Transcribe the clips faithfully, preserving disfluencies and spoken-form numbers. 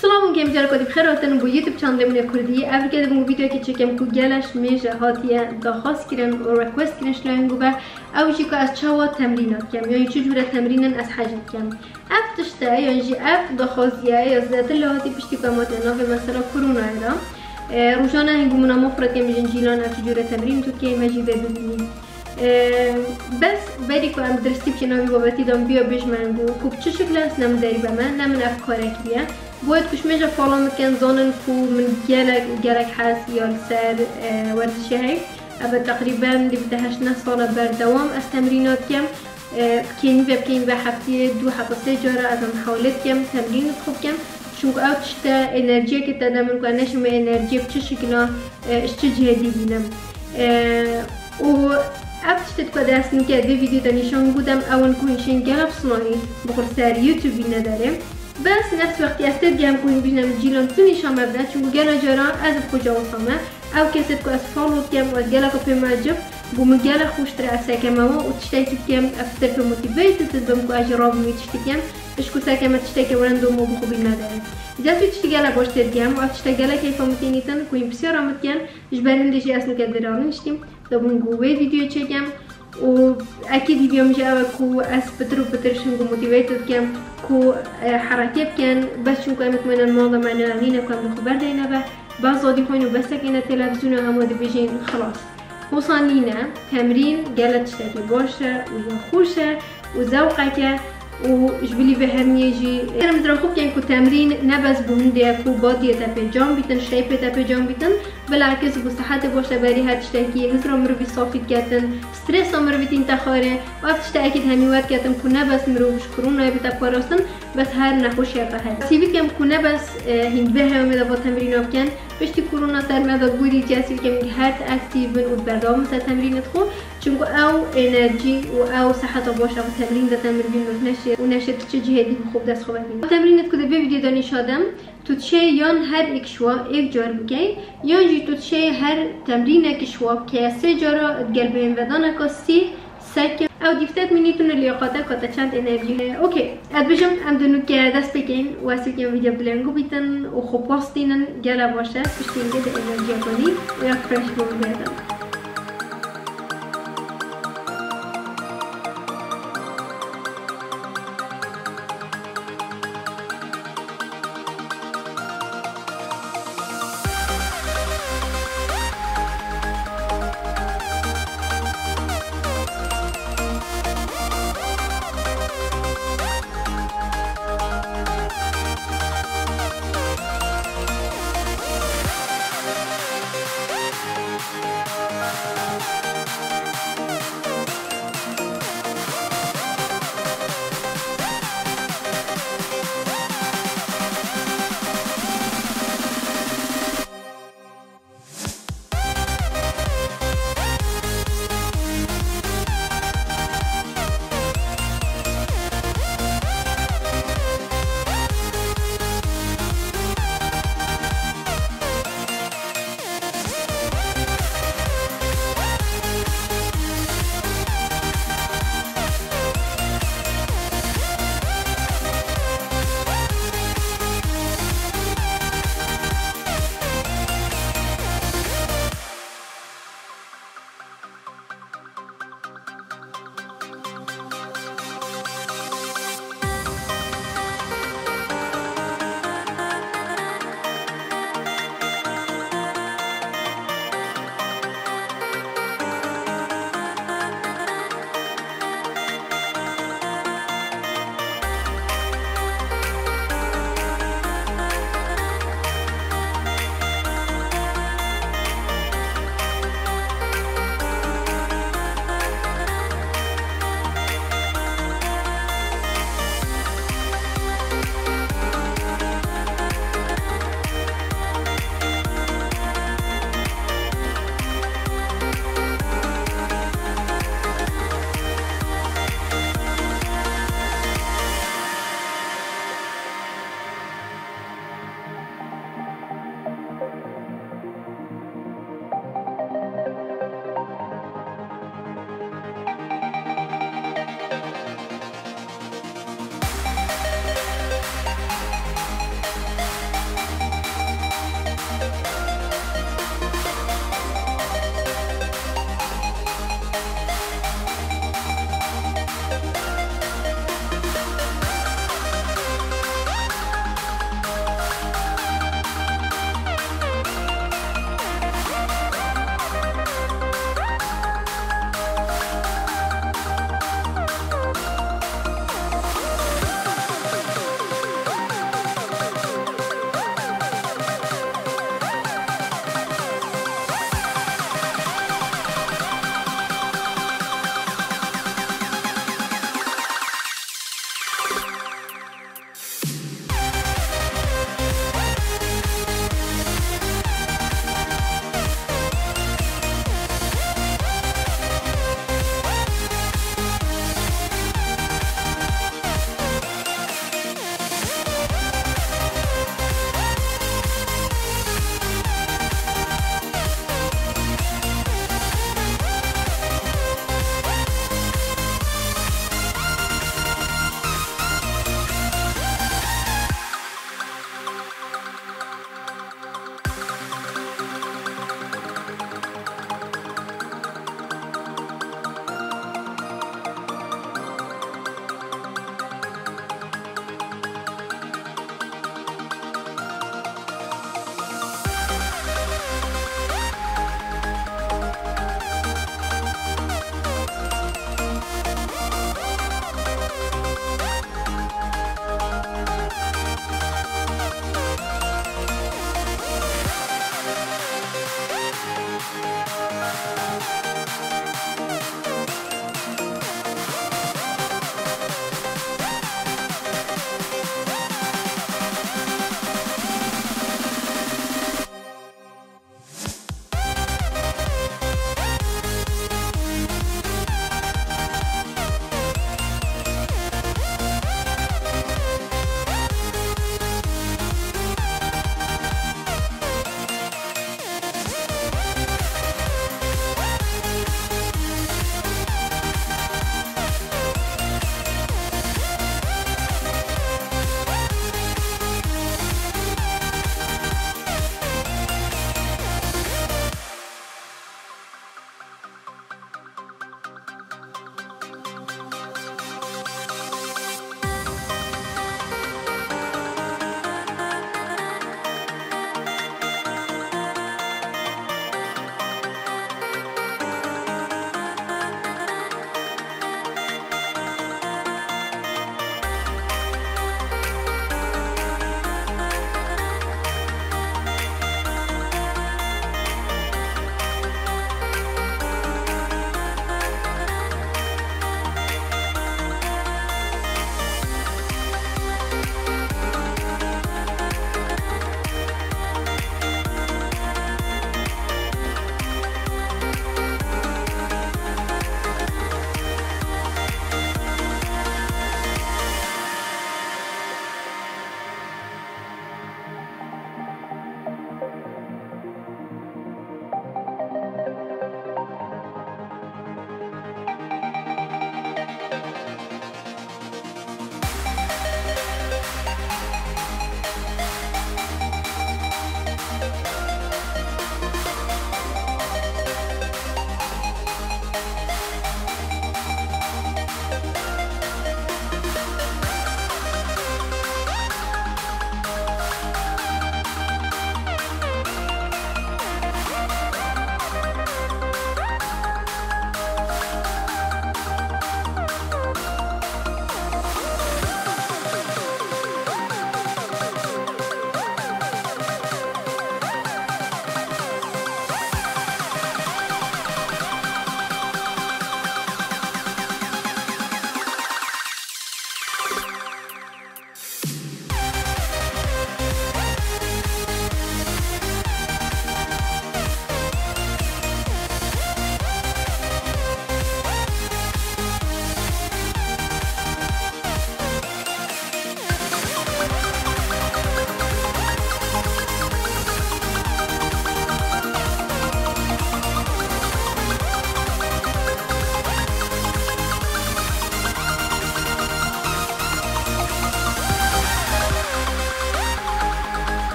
Silav û kêm, careka dî bi xêr hatin bo YouTube channelê min ê Kurdî. Ev dike dibin ku vîdeoyekê çêkim ku gelek ji mêj re hatiye daxwaz kirin û request kirin ji layin ku ve. Ew jî ku ez çawa temrîna dikem, yan jî çi cûre temrînin ez hej dikem. Ev tişt e, yan jî ev daxwaziye ya zêdetir lê hatî piştî ku em hatiye navê mesela koronayê de. E, rojane hingû min a mafretiye min jin cîlan ev çi cûre temrîn tu dikey me jî vê bibînî. E, bes berî ku em diristî biçin navê babetî de, min biya bêjme ku, ku bi çi şikle ez ne min derî beme, ne min ev kare kiriye. Boyet ku ji mêja fala min dikin zanin ku min gelek, gelek hez ya li ser, e, werzişê heye. Ev e teqrîben dê bide heşt neh sala berdewam ez temrîna dikim. E, bi kêmî ve, bi kêmî ve heftiyê du heta sê cara ez em hewlê dikim, temrîn xwe bikim. Çunku ew tişt e, enerjiyekê te de min ku ez neşim vê enerjiyê bi çi şikila, e, ji çi cihê dî bînim. E, û ev tiştê ku ez nûke vê vîdyoyê de nîşan gutem, ew in ku hişên gelek silanî bi xwe ser YouTube bîne derê. Bes nefs wextî ez tê digem ku hûn bîne min cîlan tu nîşan me bide, çunku gelek caran ez bi xwe cewasame. Ew kesê ku ez follow dikem û ez geleka pê me ecib, bo min gelek xweştir e ez sekeme wan û tiştekî bikem, ez pir pê motivated dibim ku ez jî rabim wî tiştî bikem. Ji ku sekeme tiştekê wenda min bo xwe bînme derê. Ez wî tiştî gelek baş tê dikem û ev tiştek gelek keyfa min tê nîtin ku hûn pisyara min dikin, ji ber hindê jî ez nûke vêra nihiştîm. Dibûn ku wê vîdyoyê çêkem û ekîdî vîya min jî ew e ku ez pitir û pitir ji hingû motivated dikim ku, e, hereke bikin. Bes çunku em ê ku meynan mala me ne, nîne ku em li xwe berdeyne ve. Bes zadî xwîn û besekê ne televîzyona hema dibêjin xilas. Wisa nîne, temrîn gelek tiştekî baş e û ya xweş e û zewqek e û ji bilî vê hemiyê jî, em dira xwe bikin ku temrîn ne bes bo hindê ye ku badiyê te pê cam bîtin, şeypê te pê cam bîtin, bilakis bo sihetê baş e, berî her tiştekî hizra mirovî safî diketin, stresa mirovî tînte xwarê û ev tiştekî di hemî we diketin ku ne bes mirov ji koronayê bite parastin, bes her nexweşiyeke heye. Sîvî dikim ku ne bes, e, hîn vê heyamê de va temrîna bikin, piştî korona ser me ve gorî cihê sîvî dikim her ti aktîv bin û berdewam ser temrînê xwe, çunku ew enerjî û ew seheta baş ew temrîn de te mirovî mirov neşê û neşê tu çi cihê dî bi xwe bi dest xwe ve bînî. Ew temrînê ku di vê vîdyoyê de nîşa dem, tu dişê yan her êk şiwa êk car bikey, yan jî tu dişê her temrînekî şiwa bikey sê cara, digel bihênvedaneka sî, Seke, ew dîftet mînîtin û liyaqate kate çend enerjî. Okey, ez dibêjim em di nûke dest pê keyin û ez fêrkêm vîdeo bi lêngû bîtin û xwe pas tînin gele baş e, piştî hingê di enerjiya konî û ya fresh bûn bêdin.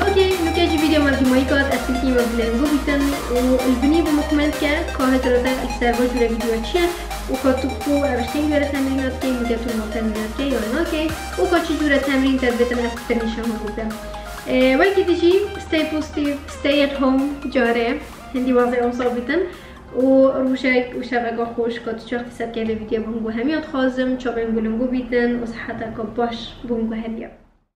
Ok, nuke jî vîdeo me dîmayî kat, ez tilkî me bi lêngo bîtin û li binî bi min comment ke ka hizra te li ser va cûre vîdeo çi ye û ka tu xwe ev tiştên göre temrîna dikey, nuke tu ma temrîna dikey ya nakey û ka çi cûre temrîn te dibêtin ez pitir nîşan bidim. Wekî dijî stay positive, stay at home, care hindî wazê ewsa bîtin û rojek û şeveka xweş ka tu çax te ser kevê vîdeo bûn ku hemiya dixwazim çaxên gulingo bîtin û siheta ka baş bûn ku heriya.